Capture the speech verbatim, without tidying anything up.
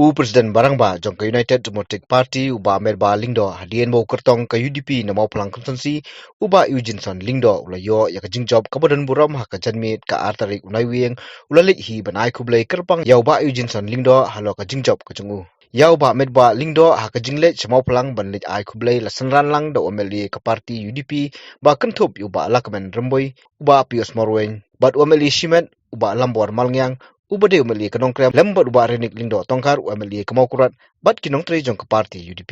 U President Barangbah jong ka United Democratic Party, u Bah Metbah Lyngdoh, hadien ba u kyrtong ka U D P na Mawphlang Constituency, u Bah Eugeneson Lyngdoh, u la ïoh ïa ka jingjop kaba don burom ha ka janmiet ka ar tarik u Naiwieng, u la leit hi ban ai khublei kyrpang ïa u Bah Eugeneson Lyngdoh halor ka jingjop ka jong u. Ïa u Bah Metbah Lyngdoh ha ka jingleit sha Mawphlang ban leit ai khublei la synran lang da u M L A ka party U D P, ba kynthup ïa u Bah Lahkmen Rymbui, u Bah Pius Marwein, bad u M L A Shimet, u Bah Lambor Malngiang, uba dei u M L A ka Nongkrem, lem bad u Bah Renick Lyngdoh Tongkhar, u M L A ka Mawkyrwat, bad ki nongtrei jong ka party U D P.